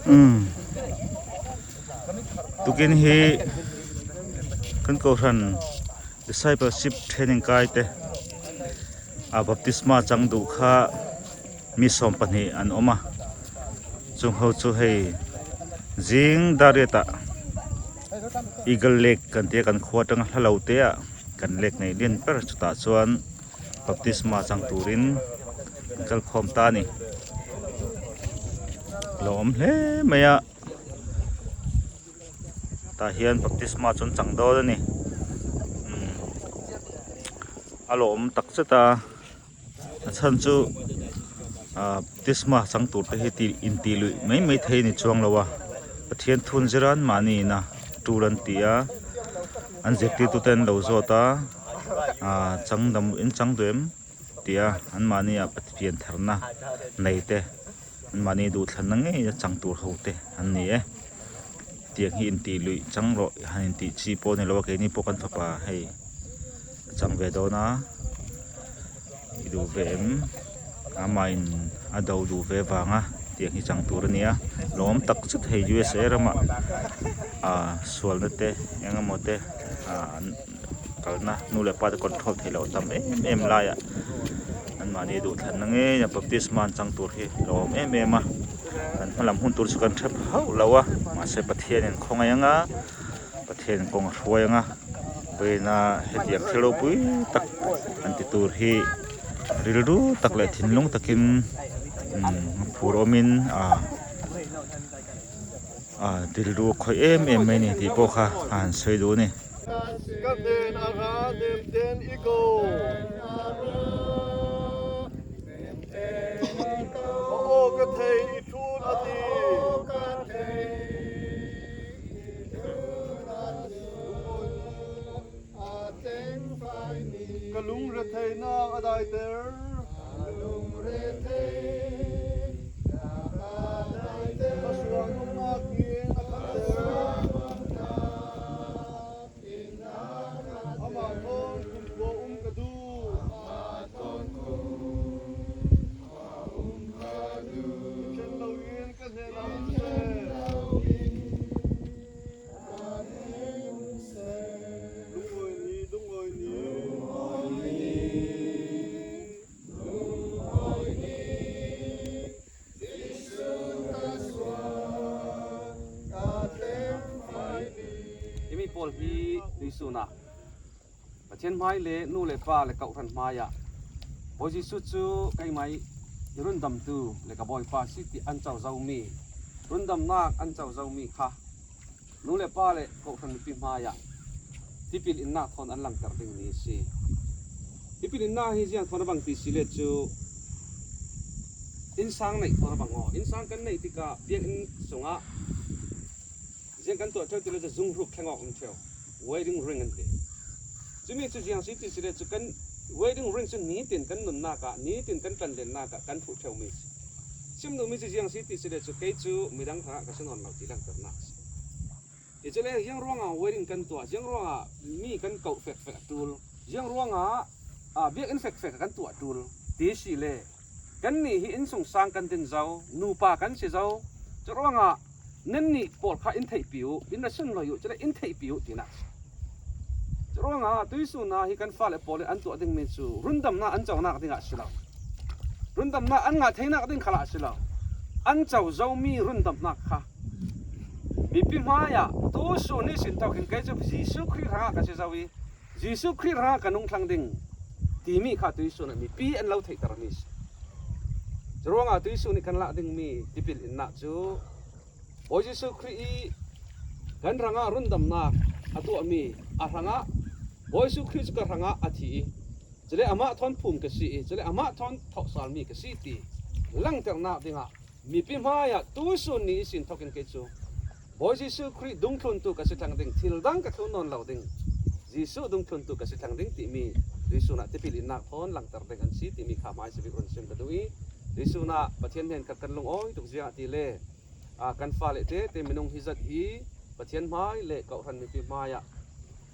Umm tukin hi kan kohhran discipleship training kai te a baptisma chang duh kha mi 12 an awm a chung ho chu hei zing dariat ah eagle lake kan tia kan khua atanga hla lo te ah kan lake nei lian ber chutah chuan. Baptisma chang turin an kal khawm ta a ni. Lo awm hle mai a tah hian baptisma chu an chang dawn a ni. Umm a lawm tak zet a a chhan chu ah baptisma chang tur te hi tih intih luih mai mai thei a ni chuang lo a Pathian thun zir an mahni ina tul an ti a an zirtirtu te an lo zawt a. Aaa chang dam in chang duh em tih a anmahni ah pian tharna nei te anmahni duhthlanna ngei a chang tur ho te an ni e tiang hi intih luih chang rawh han intih chi pawh a ni lo a keini pawh kan fapa hei a chang ve dawn a i duh ve em amah in a do duh ve vanga tiang hi chang tur a ni a lawm tak zet hei USA ramah aaa sualna te eng emaw te aaa an. Kalna nu leh pa te control theih loh tam em em laiah anmahni duhthlanna ngei a baptisma an chang tur hi a awm em em a kan hma lam hun tur chu kan hrep hauh lo a mahse Pathianin khawngaih anga Pathianin kawng a hruai anga vawiina hetiang thil ropui tak an ti tur hi rilru tak leh thinlung takin umm phur awmin ah ah rilru a khawih em em mai a ni tih pawh kha a han sawi duh a ni. Ka hnen a ra nem ten i ko. A aw ka thei i thun a ti. Ka lungretheihnak a daiter. Ka sualnumnak in a khatter. Amah thawn kumkhua um ka duh. I ṭhen loin ka hnenah um seh. Lungawi ni, lungawi ni. Himi pawl hi tuisun ah Pathian hmai le nu le pa le kohhran hmai ah Bawi Jesuh cu keimah i rundamtu le ka Bawipa si ti an cozomi rundamnak an cozomi kha nu le pa le kohhran mipi hmai ah tipil innak thawn an langhter dingmi a si. Tipil innak hi ziang thawn a bang ti si le cu innsang neih thawn a bang aw. Innsang kan neih tikah biakinn sungah ziang kan tuah ṭheo ti le cu zunghruk thleng awk um ṭheo. Wedding ring an ti. Cumi cu ziang si ti si le cu kan wedding ring cu nitin kan nunnak ah nitin kan tlanlennak ah kan thuh ṭheomi a si. Chim duhmi cu ziang si ti si le cu kei cu midang hrangah ka si nawn lo ti langhternak a si. Hi cu le ziang ruangah wedding kan tuah, ziang ruangah mi kan koh fekfek a ṭul, ziang ruangah biakinn fekfek kan tuah ṭul ti si le kannih hi innsung sang kan din zau, nupa kan si zau. Cu ruangah nannih pawl kha in theihpi u, in ra sunlawi u, cule in theihpi u tinak a si. Cu ruangah tuisun hna hi kan fale pawl nih an tuah dingmi cu rundamnak an conak dingah a si lo. Rundamnak an ngah theinak ding kha a si lo. An cozomi rundamnak kha mipi hmaiah tusun nih sin thawk in kei cu Jesuh Khrih hrangah ka si zo i Jesuh Khrih hrangah ka nung thlang ding timi kha tuisun ah mipi an lo theihtermi a si. Cu ruangah tuisun nih kan lah dingmi tipil innak cu Bawi Jesuh Khrih i kan hrangah rundamnak a tuahmi a hrangah Bawi Jesuh Khrih cu ka hrangah a thi i cule amah thawn phum ka si i cule amah thawn thawhsalmi ka si ti langhternak dingah mipi hmaiah tuisun ni i sin thawk in kei cu Bawi Jesuh Khrih dungthluntu ka si thlang ding thil dang ka thlun nawn lo ding Jesuh dungthluntu ka si thlang ding timi tuisun ah tipil innak thawn langhter ding an si timi kha hmai sibik run sim ka duh i tuisun ah Pathian hnen khat kan lungawi tuk ziah ti le kan fale tete minung hi zat hi Pathian hmai le kohhran mipi hmai ah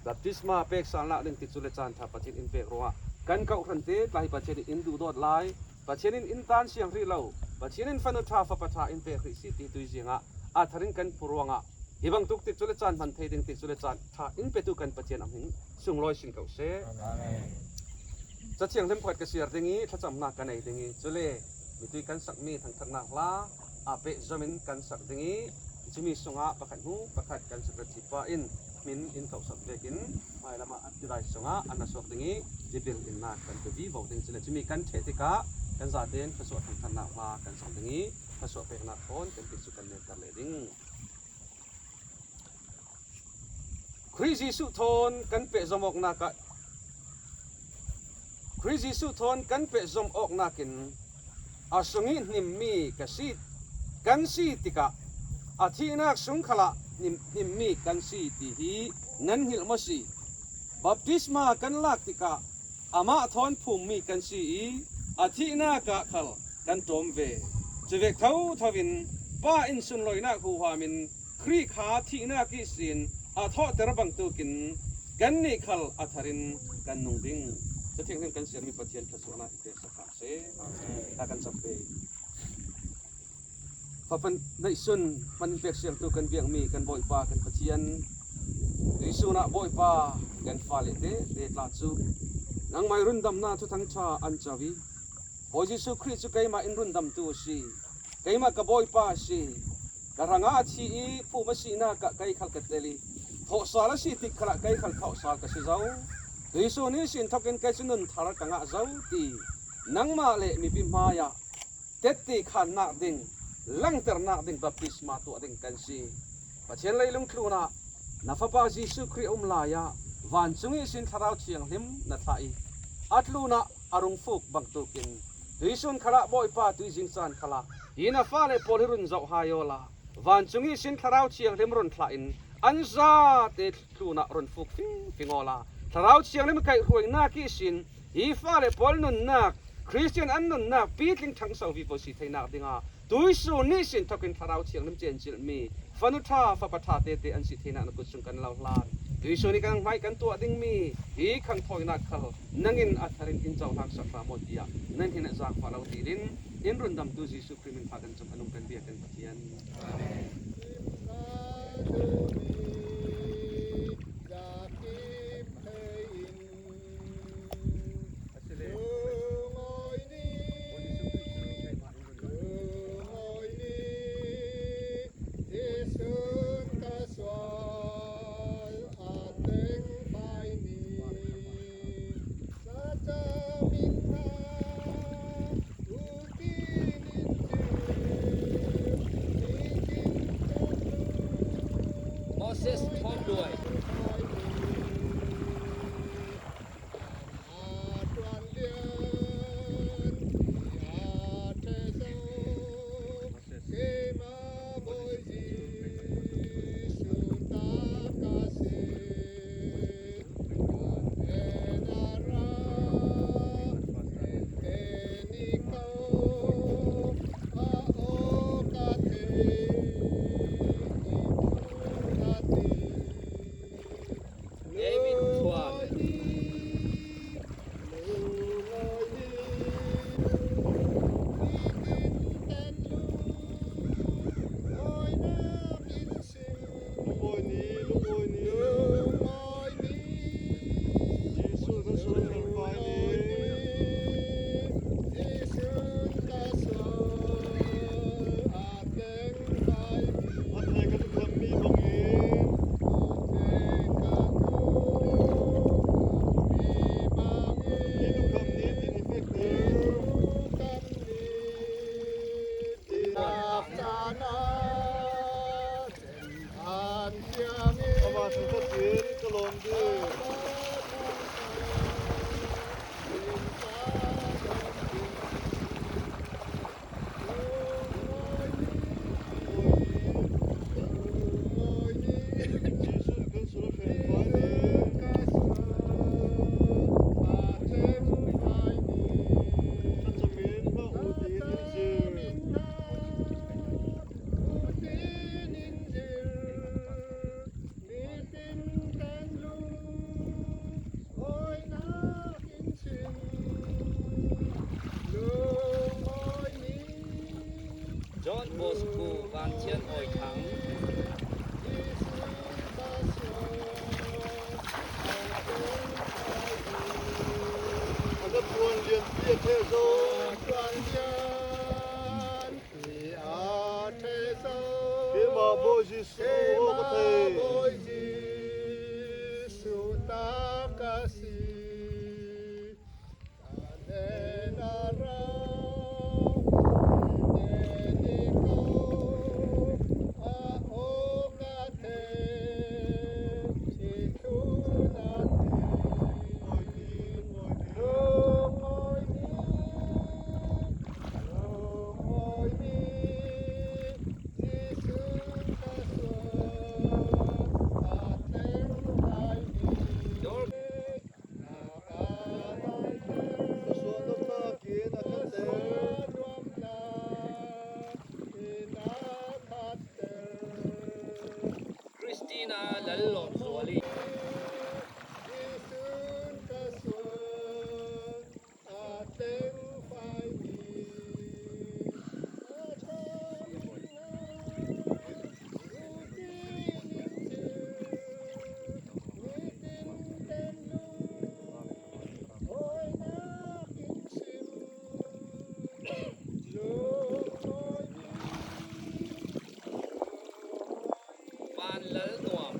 baptisma pek salnak ding ti cu le caan tha Pathian in pek ruangah kan kohhran te tla hi Pathian in in duh dawt lai Pathian in in tan siang rih lo Pathian in fanu tha fapa tha in pek rih si ti tuizing ah Aa thar in kan phu ruangah hi bantuk tik cu le caan hman thei ding tik cu le caan ṭha in petu kan Pathian a hmin sunglawi sin ko seh. Cathiang hlim pakhat ka siar ding i thlacamnak ka nei ding i cule mitui kan sakmi thangthatnak hla aa pehzom in kan sak ding i cumi sungah pakhat hnu pakhat kan secretary pa in min in kauhsak vek in hmailam ah tidai sungah an ra suak ding i tipil innak kan pe vivo ding cule cumi kan ṭheh tikah kan zaten thluachuah thangthatnak hla kan sak ding i thluachuah peknak thawn kan ti cu kan nenter le ding. Khrih Jesuh thawn kan pehzom awknak ah Khrih Jesuh thawn kan pehzom awknak in a sung i hnimmi ka si kan si tikah a thihnak sung khal ah hnimmi kan si ti hi nan hngilh maw si? Baptisma kan lak tikah amah thawn phummi kan si i a thihnak ah khal kan ṭawm ve. Cuvek thotho in Pa in sunlawinak huham in Khrih kha thihnak ihsin a thawhter bantukin kannih khal a thar in kan nung ding. Cathianghlim kan sermi Pathian thluachuahnak i pek sak hram seh. Ta kan cam ve. Fapa neihsun man in pek siangtu kan biakmi kan Bawipa kan Pathian Tuisun ah Bawipa kan fale te te tla cu nangmah i rundamnak thuthang ṭha an co i Bawi Jesuh Khrih cu keimah in rundamtu a si keimah ka Bawipa a si ka hrangah a thi i phum a sinak ah kei khal ka tel i thawhsal a si tik khalah kei khal thawhsal ka si zo Tuisun hi sin thawk in kei cu nun thar ka ngah zo ti nangmah le mipi hmaiah tette khannak ding langhternak ding baptisma tuah ding kan si. Pathian leilung tlun ah na Fapa Jesuh Khrih um lai ah vancung i sin Thlarau Thianghlim na thlah i a tlun ah a rung fuk bantukin tuisun khalah Bawipa tuizing caan khalah hi na fale pawl hi run zoh hai aw la vancung i sin Thlarau Thianghlim run thlah in an zate tlun ah run fuk fingfing aw la Thlarau Thianghlim kaihhruainak i sin hi fale pawl nunnak Christian an nunnak pitling ṭhangso vi pawl si theinak dingah tuisu nih sin thokin thlarau thianghlim cencilhmi fanu ṭha fapa ṭha tete an si theinak na kut sung kan lo hlan tuisu nih kan hmai kan tuah dingmi hi khangthawinak khal nangin a tharin in cohlang sak hram aw tiah nan hin zaangfah lo tilin in rundamtu Jesuh Khrih min tha kan cung anung kan bia kan Pathian. Amen. Moses Thawng Luai. David Thuan. Van Thian Awi Thang. Christina Lallawmzuali. Van Lal Nuam.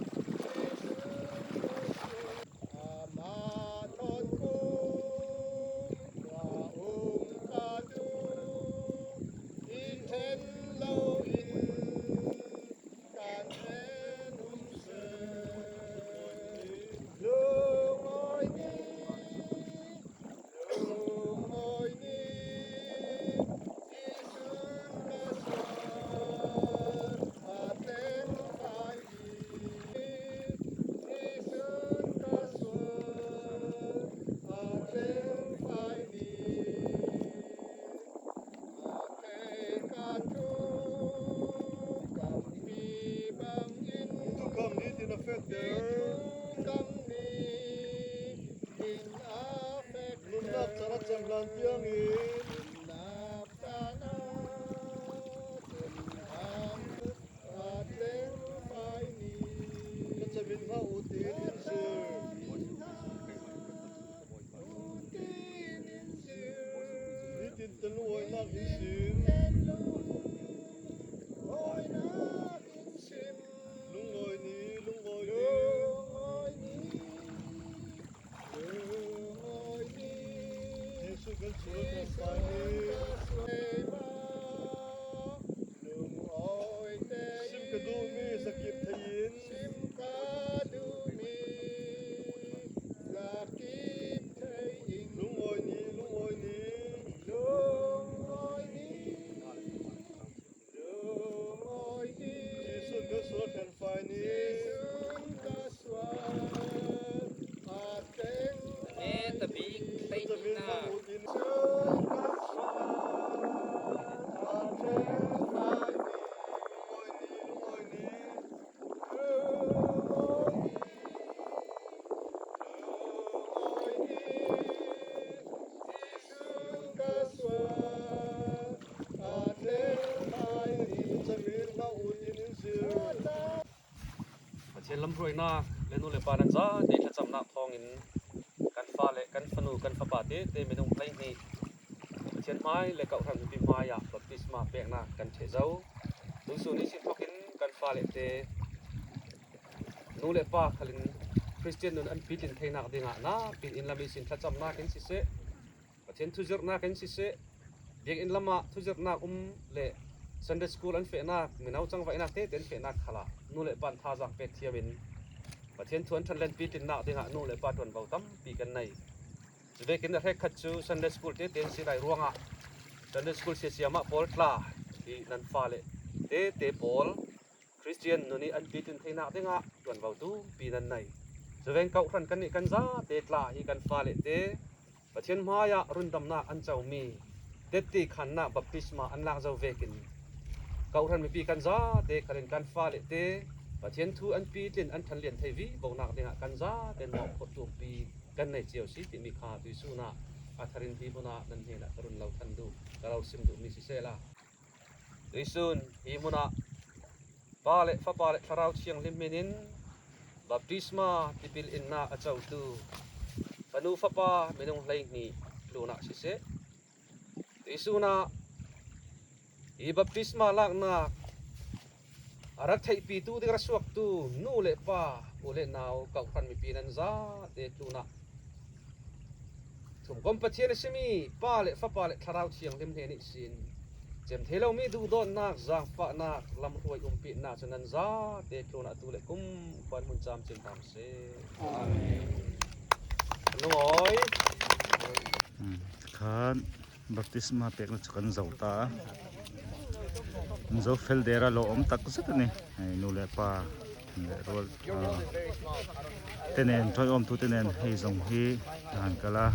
Neta bik hleihnih Pathian lamhruainak le nu le pa nan zate thlacamnak thawngin kan fale, kan fanu, kan fapa tete minung 12 Pathian hmai le kohhran mipi hmai ah baptisma peknak kan ṭheh zau. Tuisun i sin thawk in kan fale te nu le pa khal in Christian nun an pitlin theinak dingah na pin in lam i sin thlacamnak in siseh Pathian thuzirhnak in siseh, biakinn lam ah thuzirhnak um le Sunday school an fehnak, mino cangvaihnak tete an fehnak khal ah nu le pa an thazaang pek thiam in Pathian thu an ṭhanlenpi tlinnak dingah nu le pa ṭuanvo tampi kan nei. Cuvekin a hrekkhat cu Sunday school tete an si lai ruangah Sunday school siasiam ah pawl tla hi nan fale tete pawl Christian nun i an pitlin theinak dingah ṭuanvo tumpi nan nei. Cuveng kohhran kannih kan zate tla hi kan fale te Pathian hmaiah rundamnak an comi tette khannak baptisma an lak zo vekin kohhran mipi kan zate khalin kan fale te Pathian thu an pitlin an ṭhanlian thei vi bonak dingah kan zaten mawhphurh tumpi kan nei cio si timi kha tuisun ah a tharin hi hmun ah nan hnenah ka run lo than duh ka ro sim duhmi siseh la. Tuisun hi hmunah Pa le Fapa le Thlarau Thianghlim min in baptisma tipil innak a cotu fanu fapa minung 12 tlun ah siseh, tuisun ah hi baptisma laknak a rak theihpitu ding a suaktu nu le pa, u le nau kauhran mipi nan zate tlun ah Thumkom Pathian a simi Pa le Fapa le Thlarau Thianghlim he nih sin cem thei lomi duhdawtnak, zaangfahnak, lamhruai umpinak cu nan zate tlun ah tu le kum khuan hmun camcin hram seh. Amen. Lungawi. Khan baptisma pekna chu kan zo ta a. An zo fel der a lawm tak zet a ni. Hei nu leh pa leh rual te nen tawiawm tu te nen hei zawng hi a han kal a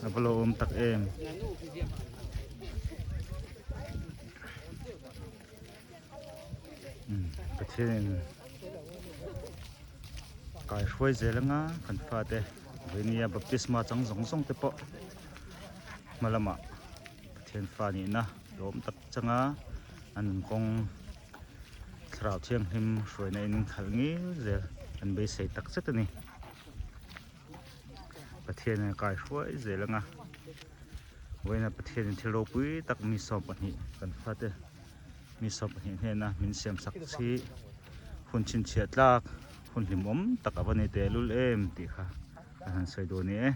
a va lawm tak em. Pathianin kai hruai zel anga kan fate veinia baptisma chang zawng zawng te pawh hma lamah Pathian fa nihna lawm tak changa an nunkawng thlarau thianghlim hruaina in khalh ngil zel an beisei tak zet a ni. Pathianin a kai hruai zel anga vawiina Pathianin thil ropui tak mi 12 kan fate mi 12 hnena min siam sak hi hun chhinchhiah tlak hun hlimawm tak a va ni tehlul em tih kha kan han sawi dawn ni e.